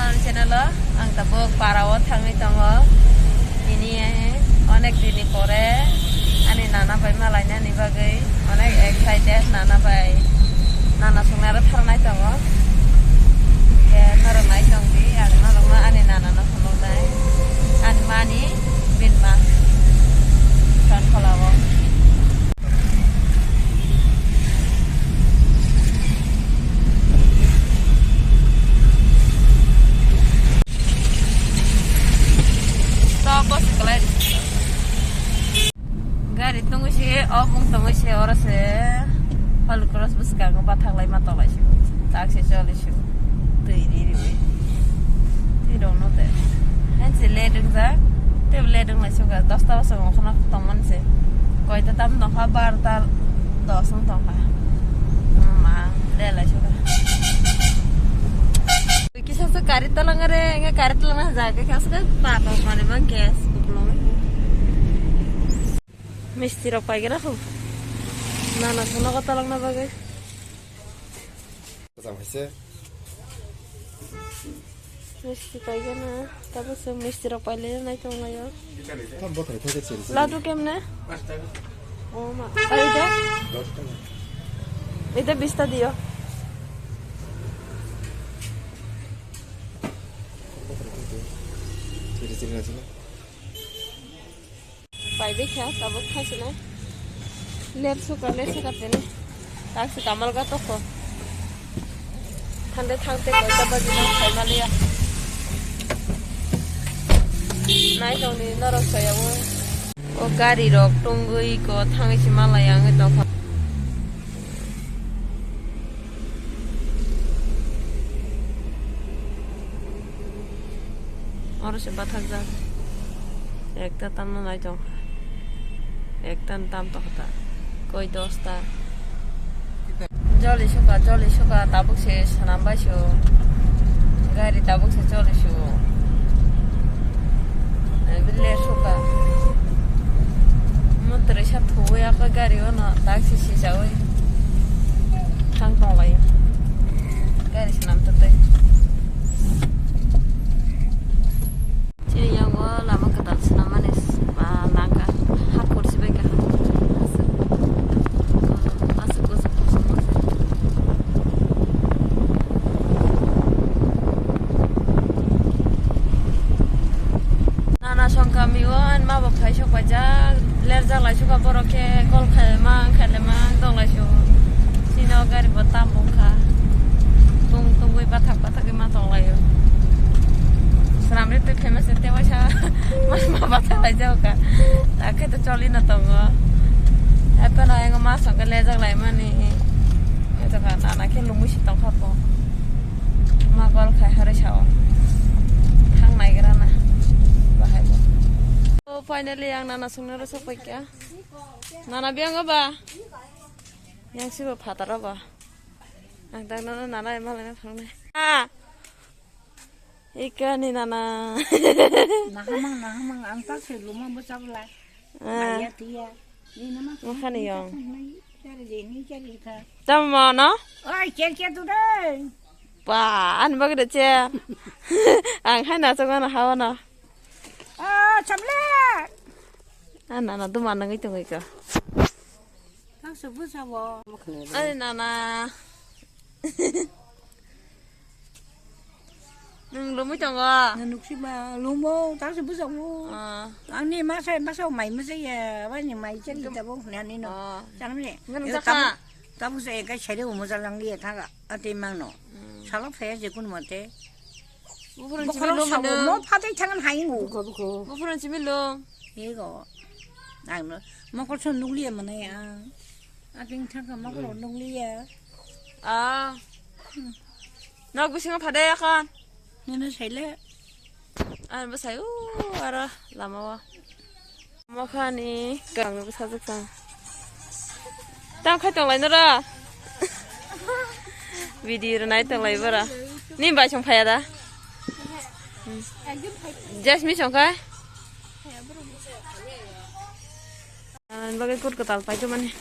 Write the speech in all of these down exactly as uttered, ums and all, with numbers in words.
Channel o ang tabuk para o thangwi tongo. Tini onek din ni pore ani nana bai malainani bagwi onek excited, nana bai nana songna aro tharnai tongo. Hwnkhe norok nai tongdi, ang norokno ani nana no phunuknai. Ani mani bini ma Kankhola o. Gari tungwi se, o bung tungwi se, oro se Holy Cross bwskango bathak lai ma tolai se. Tak se choli se. Twi ri riwi. Twi rok no de. Hen se late wngjak. Tei late wnglai suka. Dosta bosong okhorno tongmani se. Koita tam nokha, barta dos wng tongkha. Ma, le lai suka. Kisa se kari talang are, nge kari talang na jaga kasa ka papa mani bang gas kuplong. Misti rok paigena khu. Nana sono ko talang na bagwi. Misti paigena, tabuk se misti rok paile nai tong laio. Tam bothai thai se. Ladu kemne? O ma. Ai de? Dos taka. Ede bista dio. Chiri chiri na chila. Pai bekha tabuk thaisinai. Ler suka, ler suka tene. Tak se kamal ga toko. Thande thangte koita baji no khai maliya. Nai tongni norok soyawo. O gari rok tongwi ko thangwi se malai ang tongkha. Oro se bathakjak. Ekta tamno nai tongkha. Ekta tam tongkha ta. Koi dosta. Joli suka, joli suka, tabuk se swnam bai su. Gari tabuk se joli su. Bile suka. Motri sa thuwi ako gari ono tak se sijawi. Thang tonglaio. Gari swnam twtwi. Chini yango lama kwtal swnam mani, ah, langka. Hakhor sibai ka. Aswk, aswk, aswk, aswk. Nana song kami o, ani ma bo phai sok paijak, lerjak lai suka borok khe, kol khaima, khailema, dok lai su. Chini o gari bo tam bung kha. Tung tungwi bathak bathak khe ma tong lai o. Swnam ri twi khaima se te waisa ma, ma bathak lai jak kha. Ta khe to choli no tongo. Haphano ayang ma song khe lerjak lai mani. Ito ka nana khe lungwi si tong kha bo. Ma kol khai hare sao. Thang nai gra na. Bahai bo. Oh, finally ang nana songno ro sok pai kha. Nana biyang ba? Yang sibo phataro ba? Ang tak nana nana emalai na thang nai. Ah. Ikani nana. Nahamang, nahamang, ang tak se luma bo chabla. Ah. Maya tiya. Ni nama. Makhani yong. Chari de, ni chari kha. Tamo no? Oi, cher cher tu de. Ba, ani bagwi de che. Ang hai na chong na hawa na. Ah, chamle. Ah, nana duma nangwi tongwi ka. Taksa bwsabo. Ani nana. Nwng lumwi tongo? Nuksikma lumo, taksa bwsabo. Ah. Ani masa, masa mai masa ya, wani mai chali tabo nani no. Ah. Chamle. Nwng chakha? Tabuk se ekai sari umo jalang liya thaga, ate mangno. Hmm. Salo phaya je kun mate. Buphurun simi lum sabo, hinung. Mo phatai thangan haingo. Buphurun simi lum. Ego. Ang no, mokol son nukliya mane ang. Ating thangka mokol nukliya. Ah. Hmm. Nok bisingo phade akan. Nene saile. Ang bwsai o aro lama o. Mokhani kangni bwsajwk tong. Tang khai tong lai nora. Video rwnai tong lai bora. Ni bai song phaya da? Jasmine song khai? Ang bagwi kut kwtal pai tongmani.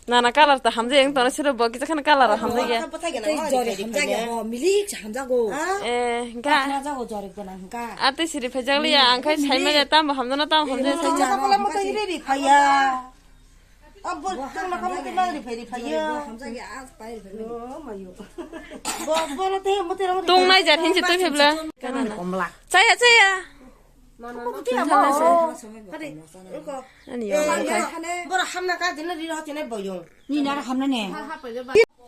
Nana colour ta hamjak yang tona siro bo kisa khana colour hamjak ya. Bwthai gana Tei hori jori phai hamjak phai ya, ya. Ho, milik se hamjago. Ha? Eh, ga. Hamjago jori gana hingka. Ate siri phai jak liya, ang khai sai ma ja, tam hamjana, tam hamjana, sai ma ja. Chakapala mo to iri ri phai ya. Abo tang na kamo to ma ri phai ri phai ya. Hamjak ya, as pai ri phai. Oh, mayo. Bo, bo na te mo te ro ri Tung phai. Nai jar hin se tu phebla. Komla. Chaya, chaya. Ani yong khai. Bora hamna ka dina rira hotine boyong. Ni nara hamna ne.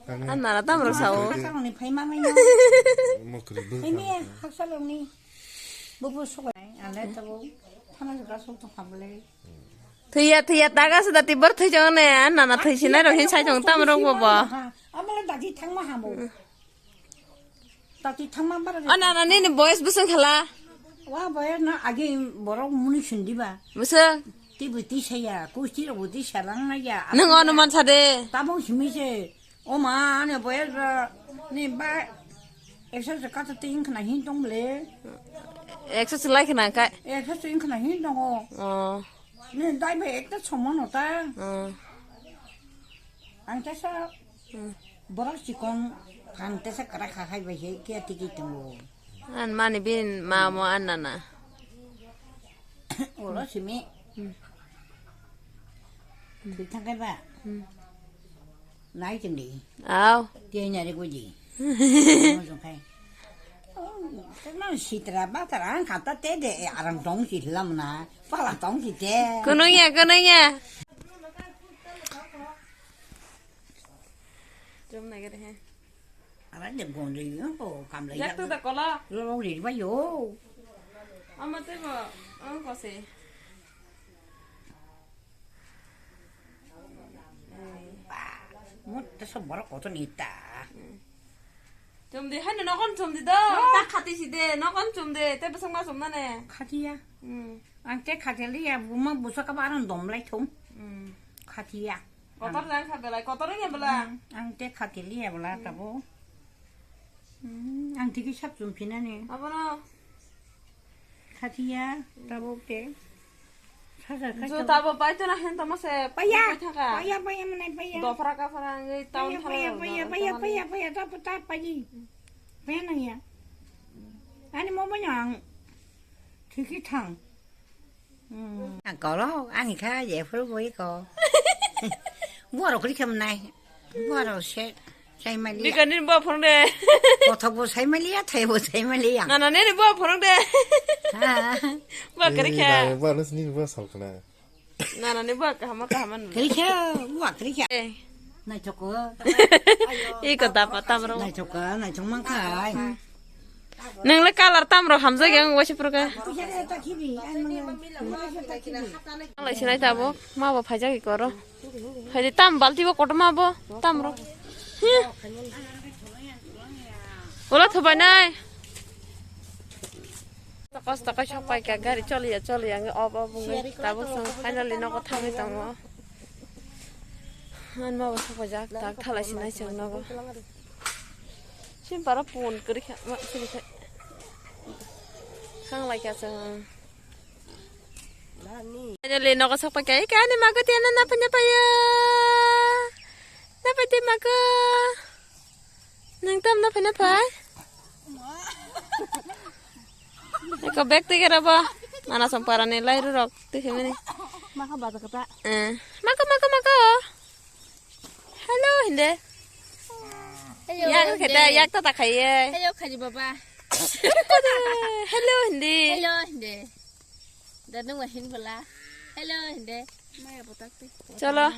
An nara tam rok sao. Haksa longni phai ma mai no. Mokri bwkha. Ini haksa longni. Bubu sokai ale tabo. Thana juga sok tong hamle. Thwiya, thwiya, taga se dati bor thwi jong ne, an nana thwi sinai rok hin sai jong tam rok bo bo. Amala dati thangma hamo. Tati thangma bara. Ana na nini boys bwswng khala. Wa boys na agi borok muni sindi ba. Bwswng. Ti bwti saya, kusti rok bwti salang na ya. Nung anuman sade. Tabung simi se. O ma ani boys ba ni ba. Eksa se kata te ingkhna hin tong ble. Eksa se lai khna kai. Eksa se ingkhna hin tong o. Oh. Ni dai ba ekta somo no ta. Oh. Ang tesa Hmm. Borok chikon phan tesa kwrak kha khai bai se kiya tiki tongo. An mani bin ma mo an nana. Oro simi. Hmm. Thwi thang kai ba. Hmm. Nai ching di. Aw. Tiya nyari ko di. Mo jong khai. Oh, te nang sitra ba tara ang kata te de arang dong si lam na. Pala tong si te. Kunung ya, kunung ya. Chum nai gede he. Ara de gon de yo ko kam lai. Yak tu da kola. Lo lo ri ba yo. Ama te ba, ang ko se. Mo te so bor ko to ni ta. Chum de, hani nokon chum de do. Ta khati si de, nokon chum de, te besang ma chum na ne. Khati ya. Hmm. Ang te khati li ya, buma busa ka ba arang dom lai thung. Hmm. Khati ya. Kotor jang kha belai, kotor ya belai. Hmm, ang te khati liya bela tabo. Hmm, ang tiki sap chum phinani. Abono. Khatiya tabo te. Saja kha Jo tabo pai to na hen tamo se. Paya. Pai thaka. Paya, paya, manai paya. Dofra ka fara ngai town Paya, paya, phala paya, na paya, tamo paya, ni. Paya, tabo ta paji. Paya nang ya. Ani mo banyang. Tiki thang. Ang kolo, ani kha, je phuru boi ko. Buaro kri kham nai. Buaro se, sai mali. Bikani bo phone de. Kothok bo sai mali ya, thai bo sai mali ya. Na, na, ne, ne, bo phone de. Ha. Bo kri kha. Ba, nus ni bo sal kana. Na, na, ne, bo kahama, kahama nu. Kri kha, bo kri kha. Eh. Naithok ko. Iko dapa tamro. Naithok ko, naithok mang khai. Nang le colour tamro hamjak yang waisa pura ka. Ang lai sinai tabo, ma bo phaijak iko ro. Phaidi tam balti bo kotorma bo, tamro. Ola thobai nai. Kosto khe sok pai kha, gari choli ya, choli ya, wngwi off, off wngwi. Tabuk chwng finally nogo thangwi tongo. Ani ma bo sok paijak, tak thalai sinai chwng nogo. Simpara phone kwrwi kha, ma, sini kha. Thang lai kha chwng. Finally nogo sok pai kha, ani mago tiya na, na phai na phai ya. Na phai de mago. Nang tam na phai na phai? Eko bag twi khe rabo. Mana song para ni lai ru rok twi khe mani. Maka bata kata. Eh, mako, mako, mako. Hello, hindi. Hello, yak hindi. Kita, yak ta ta khai ye. Hello, khaji baba. Hello, hindi. Hello, hindi. Danu wahin bala. Hello, hindi. Maya botak ti. Cholo.